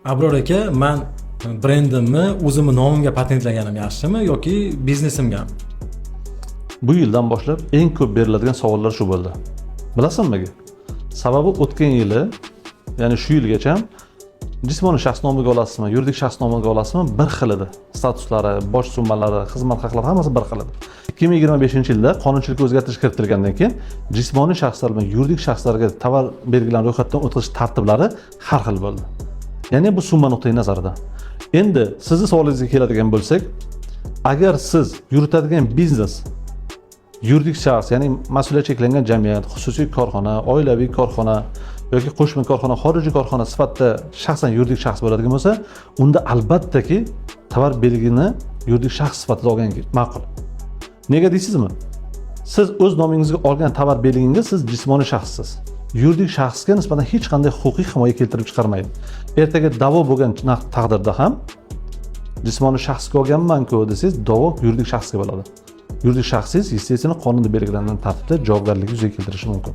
Abror aka, man brendimni o'zimni nomimga patentlaganim yaxshimi yoki biznesimgami? Bu yildan boshlab eng ko'p beriladigan savollar shu bo'ldi. Bilasizmi nimaga? Sababi o'tgan yili, ya'ni shu yilgacha jismoniy shaxs nomiga olasizmi, yuridik shaxs nomiga olasizmi, bir xil edi. Statuslari, boj summalari, xizmat haqlari, hammasi bir xil edi. 2025-yilda qonunchilikka o'zgartirish kiritilgandan keyin jismoniy shaxslar bilan yuridik shaxslarga tovar belgilarini ro'yxatdan o'tkazish tartiblari har xil bo'ldi. Ya'ni bu summa nuqtai nazaridan. Endi sizni savolingizga keladigan bo'lsak, agar siz yuritadigan biznes yuridik shaxs, ya'ni mas'uliyati cheklangan jamiyat, xususiy korxona, oilaviy korxona yoki qo'shma korxona, xorijiy korxona sifatida shaxsan yuridik shaxs bo'ladigan bo'lsa, unda albattaki tovar belgini yuridik shaxs sifatida olgan ma'qul. Nega deysizmi? Siz o'z nomingizga olgan tovar belgingiz, siz jismoniy shaxssiz. Yuridik shaxsga nisbatan hech qanday huquqiy himoya keltirib chiqarmaydi. Ertaga da'vo bo'lgan taqdirda ham jismoniy shaxsga olganman-ku desangiz, da'vo yuridik shaxsga bo'ladi. Yuridik shaxsingiz, естественно, qonunda belgilangan tartibda javobgarlikni yuzaga keltirishi mumkin.